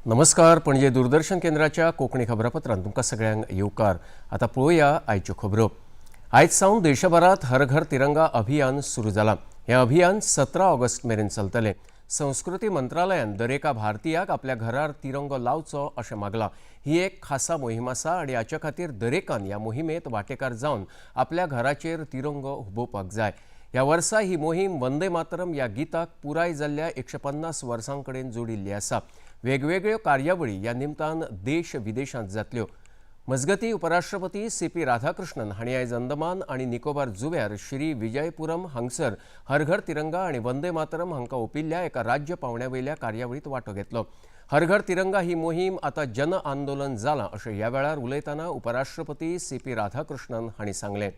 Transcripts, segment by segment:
नमस्कार, पणजे दूरदर्शन केंद्राच्या कोंकणी खबरापत्रांत तुमकां सगळ्यांक येवकार. आतां पळोवया आयच्यो खबरो. आयज सावन देशभरात हर घर तिरंगा अभियान सुरू जालां. हें अभियान 17 ऑगस्ट मेरेन चलतलें. संस्कृती मंत्रालयान दरेका भारतीयाक आपल्या घरार तिरंगो लावचो अशें मागलां. ही एक खासा मोहीम आसा आनी हाचे खातीर दरेकान ह्या मोहिमेंत वांटेकार जावन आपल्या घराचेर तिरंगो हुबोवपाक जाय. ह्या वर्सा ही मोहीम वंदे मातरम ह्या गिताक पुराय जाल्ल्या 150 वर्सां कडेन जोडिल्ली आसा. वेगवेगळ्यो कार्यावळी ह्या निमतान देश विदेशांत जातल्यो. मजगती, उपराष्ट्रपती सी पी राधाकृष्णन हांणी आयज अंदमान आनी निकोबार जुव्यार श्री विजयपुरम हांगसर हर घर तिरंगा आनी वंदे मातरम हांकां ओंपिल्ल्या एका राज्य पावंड्या वयल्या कार्यावळींत वांटो घेतलो. हर घर तिरंगा ही मोहीम आतां जन आंदोलन जालां अशें ह्या वेळार उलयतना उपराष्ट्रपती सी पी राधाकृष्णन हांणी सांगलें.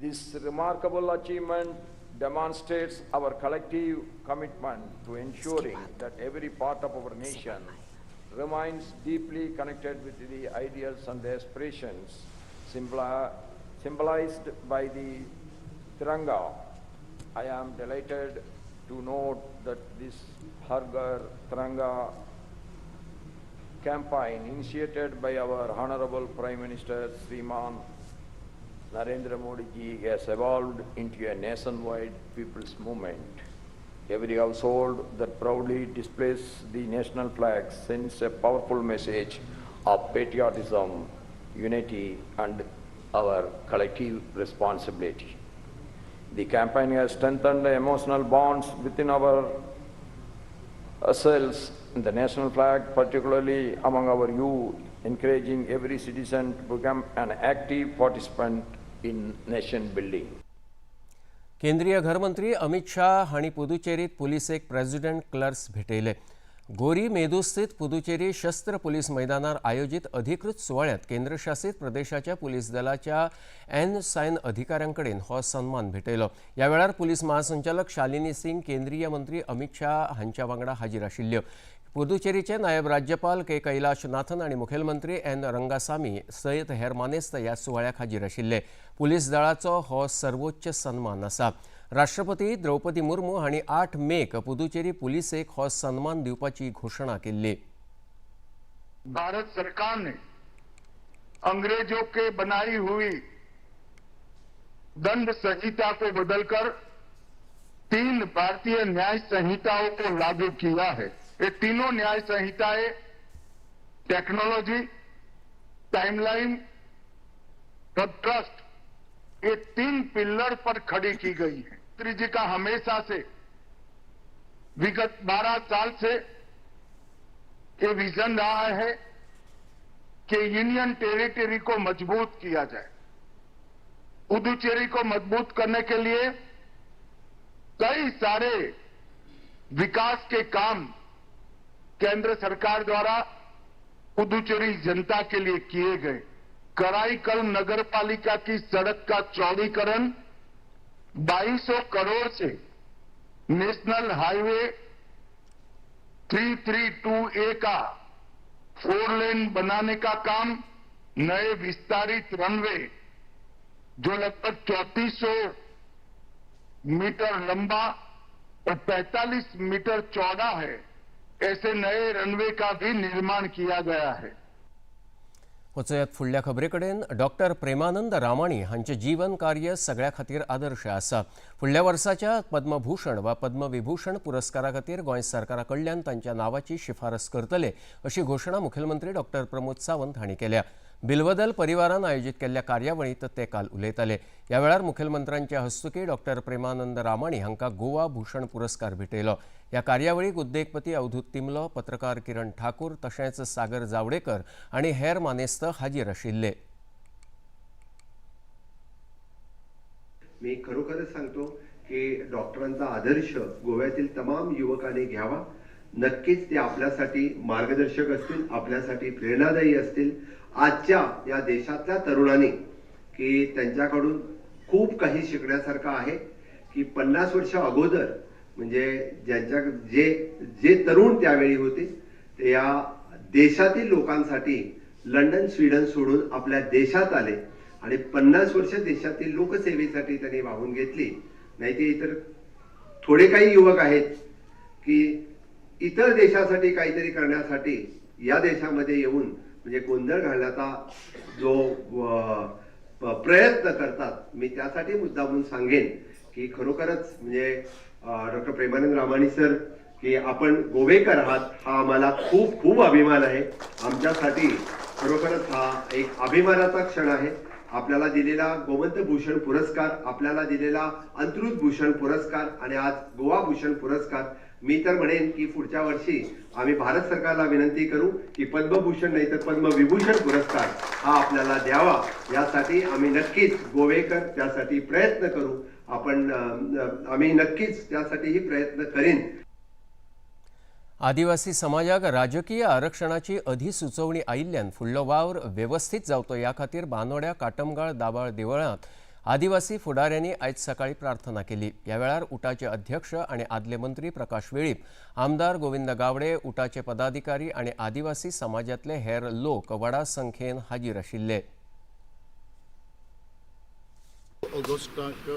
This remarkable achievement demonstrates our collective commitment to ensuring that every part of our nation remains deeply connected with the ideals and the aspirations symbolized by the Tiranga. I am delighted to note that this Har Ghar Tiranga campaign, initiated by our Honorable Prime Minister Sriman Narendra Modi ji, has evolved into a nationwide people's movement. Every household that proudly displays the national flag sends a powerful message of patriotism, unity, and our collective responsibility. The campaign has strengthened the emotional bonds within our ourselves and the national flag, particularly among our youth, encouraging every citizen to become an active participant in nation building. केंद्रीय घरमंत्री अमित शाह हांणी पुदुचेरीत पुलिसेक president colours भेटयले. गोरी मेदूस्थित पुदुचेरी शस्त्र police मैदानार आयोजीत अधिकृत सुवाळ्यांत केंद्रशासीत प्रदेशाच्या पुलीस दलाच्या एन सायन अधिकाऱ्यां कडेन हो सन्मान भेटयलो. ह्या वेळार पुलीस महासंचालक शालिनी सिंग केंद्रीय मंत्री अमित शाह हांच्या वांगडा हाजीर आशिल्ल्यो. पुदुचेरीचे नायब राज्यपाल के कैलाश नाथन आनी मुखेलमंत्री एन रंगासामी सयत हेर मानेस्त ह्या सुवाळ्याक हाजीर आशिल्ले. पुलीस दळाचो हो सर्वोच्च सन्मान आसा. राष्ट्रपती द्रौपदी मुर्मू हांणी 8 मेक पुदुचेरी पुलिसेक हो सन्मान दिवपाची घोशणा केल्ली. भारत सरकार ने अंग्रेजों के बनाई हुई दंड संहिता को बदलकर तीन भारतीय न्याय संहिताओं को लागू किया है. ये तीनों न्याय संहिताएं टेक्नोलॉजी, टाइमलाइन और ट्रस्ट, ये तीन पिल्लर पर खड़ी की गई है. मंत्री जी का हमेशा से विगत 12 साल से ये विजन रहा है कि यूनियन टेरिटरी को मजबूत किया जाए. पुदुचेरी को मजबूत करने के लिए कई सारे विकास के काम केंद्र सरकार द्वारा पुदुचेरी जनता के लिए किए गए. कराईकल नगर पालिका की सड़क का चौड़ीकरण 2200 करोड़ से, नेशनल हाईवे 332 ए का फोर लेन बनाने का काम, नए विस्तारित रनवे जो लगभग 3400 मीटर लंबा और 45 मीटर चौड़ा है, ऐसे नए रनवे का भी निर्माण किया गया है. वचयात फुडल्या खबरे कडेन. डॉक्टर प्रेमानंद रामाणी हांचें जीवन कार्य सगळ्या खातीर आदर्श आसा. फुडल्या वर्साच्या पद्मभूषण वा पद्मविभूषण पुरस्कारा खातीर गोंय सरकारा कडल्यान तांच्या नांवाची शिफारस करतले अशी घोशणा मुखेलमंत्री डॉक्टर प्रमोद सावंत हांणी केल्या. बिल्वदल परिवारान आयोजीत केल्ल्या कार्यावळींत ते काल उलयताले. ह्या वेळार मुखेलमंत्र्यांच्या हस्तुकी डॉक्टर प्रेमानंद रामाणी हांकां गोवा भूषण पुरस्कार भेटयलो. ह्या कार्यावळीक उद्देगपती अवधूत तिमलो, पत्रकार किरण ठाकूर तशेंच सागर जावडेकर आनी हेर मानेस्त हाजीर आशिल्ले. मी खरोखरच सांगतो की डॉक्टरांचा आदर्श गोव्यातील तमाम युवकांनी घ्यावा. नक्कीच ते आपल्यासाठी मार्गदर्शक असतील, आपल्यासाठी प्रेरणादायी असतील. आजच्या या देशातल्या तरुणांनी की त्यांच्याकडून खूप काही शिकण्यासारखं आहे की 50 वर्ष अगोदर म्हणजे ज्यांच्या जे जे तरुण त्यावेळी होते ते या देशातील लोकांसाठी लंडन, स्वीडन सोडून आपल्या देशात आले आणि 50 वर्ष देशातील लोकसेवेसाठी त्यांनी वाहून घेतली. नाही ते इतर थोडे काही युवक आहेत की इतर देशासाठी काहीतरी करण्यासाठी या देशामध्ये येऊन म्हणजे गोंधळ घालण्याचा जो प्रयत्न करतात, मी त्यासाठी मुद्दामून सांगेन की खरोखरच म्हणजे डॉक्टर प्रेमानंद रामाणी सर की आपण गोवेकर आहात हा आम्हाला खूप खूप अभिमान आहे. आमच्यासाठी खरोखरच हा एक अभिमानाचा क्षण आहे. आपल्याला दिलेला गोमंत भूषण पुरस्कार, आपल्याला दिलेला अंत्रुज भूषण पुरस्कार आणि आज गोवा भूषण पुरस्कार, मी तर म्हणेन की पुढच्या वर्षी आम्ही भारत सरकारला विनंती करू की पद्मभूषण नाही तर पद्मविभूषण पुरस्कार हा आपल्याला द्यावा. यासाठी आम्ही नक्कीच गोवेकर त्यासाठी प्रयत्न करू. आपण आम्ही नक्कीच त्यासाठीही प्रयत्न करीन. आदिवासी समाजाक राजकीय आरक्षणाची अधिसुचोवणी आयिल्ल्यान फुडलो वावर वेवस्थीत जावचो ह्या खातीर बांदोड्या काटमगाळ दाबाळ देवळांत आदिवासी फुडाऱ्यांनी आयज सकाळी प्रार्थना केली. ह्या वेळार उटाचे अध्यक्ष आनी आदले मंत्री प्रकाश वेळीप, आमदार गोविंद गावडे, उटाचे पदाधिकारी आनी आदिवासी समाजांतले हेर लोक व्हडा संख्येन हाजीर आशिल्ले. ऑगस्टाक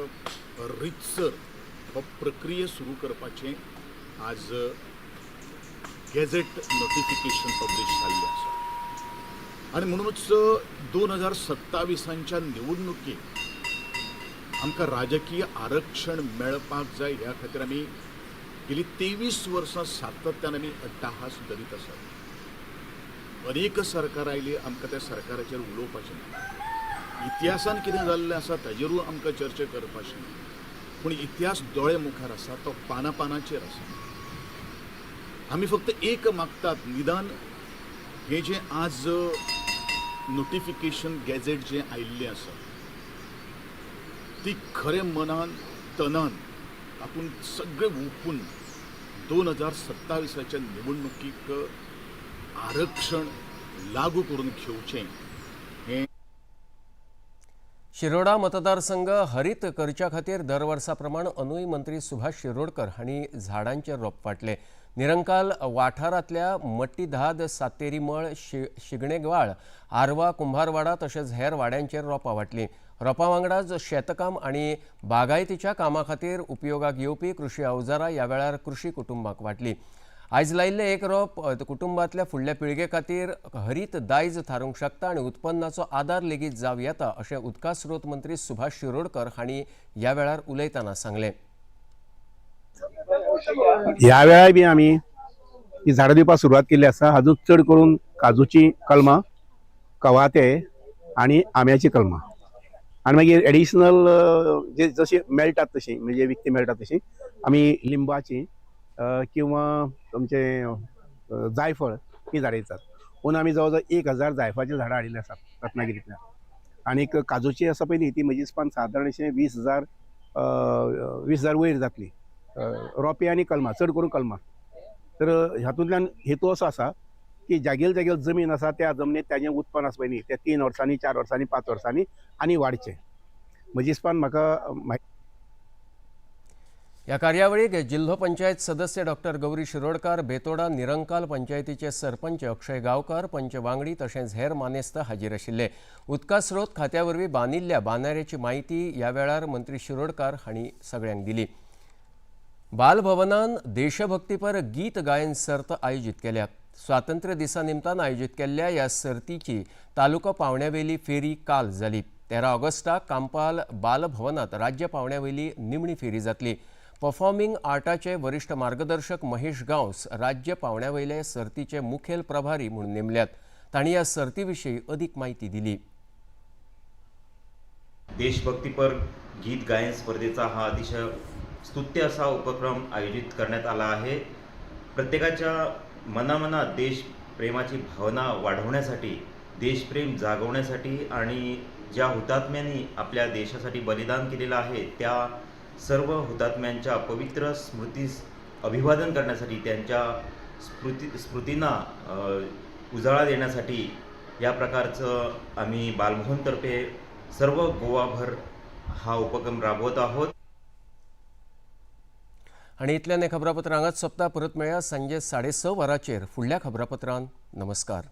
रितसर हो प्रक्रिया सुरू करपाचें आज गॅझेट नोटिफिकेशन पब्लिश जाल्लें आसा आनी म्हणूनच 2027च्या निवडणुकीक आमकां राजकीय आरक्षण मेळपाक जाय ह्या खातीर आमी गेली 23 वर्सां सातत्यान आमी अट्टाहास धरीत आसात. अनेक सरकारां आयलीं, आमकां त्या सरकाराचेर उलोवपाचें ना. इतिहासान कितें जाल्लें आसा ताजेरूय आमकां चर्चा करपाची ना, पूण इतिहास दोळे मुखार आसा, तो पाना पानाचेर आसा. आमी फक्त एक मागतात, निदान हें जें आज नोटिफिकेशन गॅझेट जें आयिल्लें आसा ती खरें मनान तनान तातूंत सगळें ओंपून 2027च्या निवडणुकीक आरक्षण लागू करून घेवचें हें. शिरोडा मतदारसंघ हरीत करच्या खातीर दर वर्सा प्रमाण अंदूय मंत्री सुभाष शिरोडकर हांणी झाडांचे रोप वांटले. निरंकाल वाठारांतल्या मट्टीधाद, सातेरीमळ, शिगणेवाळ, आरवा, कुंभारवाडा तशेंच हेर वाड्यांचेर रोपां वांटलीं. रोपां वांगडाच शेतकाम आनी बागायतीच्या कामा खातीर उपयोगाक येवपी कृशी अवजारां ह्या वेळार कृशी कुटुंबाक वांटलीं. आयज लायिल्लें एक रोप कुटुंबांतल्या फुडल्या पिळगे खातीर हरीत दायज थारूंक शकता आनी उत्पन्नाचो आदार लेगीत जावं येता अशें उदका स्रोत मंत्री सुभाष शिरोडकर हांणी ह्या वेळार उलयतना सांगलें. ह्या वेळार बी आमी ही झाडां दिवपाक सुरवात केल्ली आसा. हाजून चड करून काजूची कलमां, कवाथे आनी आंब्याची कलमां आनी मागीर एडिशनल जे जशी मेळटात तशी, म्हणजे विकती मेळटात तशी आमी लिंबाची किंवा तुमचे जायफळ ही झाडां दितात. पूण आमी जवळ जवळ 1000 जायफळाचीं झाडां हाडिल्लीं आसात रत्नागिरींतल्यान. आनीक काजूची आसा पळय न्ही, ती म्हजी हिसपान सादारण अशें 20,000 वयर जातली. रोंपे आनी कलमां, चड करून कलमां. तर हातूंतल्यान हेतू असो आसा की जागेल जागेल जमीन आसा त्या जमनीत ताजें उत्पन्न आसा पळय न्ही, तें 3 वर्सांनी, 4 वर्सांनी, 5 वर्सांनी आनी वाडचें. म्हजे हिसपान म्हाका. ह्या कार्यावळीक जिल्हो पंचायत सदस्य डॉक्टर गौरी शिरोडकार, बेतोडा निरंकाल पंचायतीचे सरपंच अक्षय गांवकार, पंच वांगडी तशेंच हेर मानेस्त हाजीर आशिल्ले. उदका स्रोत खात्या वरवीं बांदिल्ल्या बांदाऱ्याची म्हायती ह्या वेळार मंत्री शिरोडकार हांणी सगळ्यांक दिली. बालभवनान देशभक्तीपर गीत गायन सर्त आयोजीत केल्या. स्वातंत्र्य दिसा निमतान आयोजीत केल्ल्या ह्या सर्तीची तालुको पावण्यावेली फेरी काल जाली. 13 ऑगस्टाक कांपाल बालभवनात राज्य पावण्यावेली निमणी फेरी जातली. परफॉर्मिंग आर्टाचे वरिष्ठ मार्गदर्शक महेश गांवस राज्य पावण्यावयले सर्तीचे मुखेल प्रभारी म्हूण नेमल्यात. तांणी ह्या सर्ती विशीं अदीक म्हायती दिली. देशभक्तीपर गीत गायन स्पर्धेचा हा अतिशय स्तुत्य असा उपक्रम आयोजित करण्यात आला आहे. प्रत्येकाच्या मनामनात देशप्रेमाची भावना वाढवण्यासाठी, देशप्रेम जागवण्यासाठी आणि ज्या हुतात्म्यांनी आपल्या देशासाठी बलिदान केलेलं आहे त्या सर्व हुतात्म्यांच्या पवित्र स्मृतीस अभिवादन करण्यासाठी, त्यांच्या स्मृतींना उजाळा देण्यासाठी या प्रकारचं आम्ही बालभवनतर्फे सर्व गोवाभर हा उपक्रम राबवत आहोत. आनी इतल्यान हें खबरापत्र हांगाच सोंपता. परत मेळया सांजे 6:30 वरांचेर फुडल्या खबरापत्रान. नमस्कार.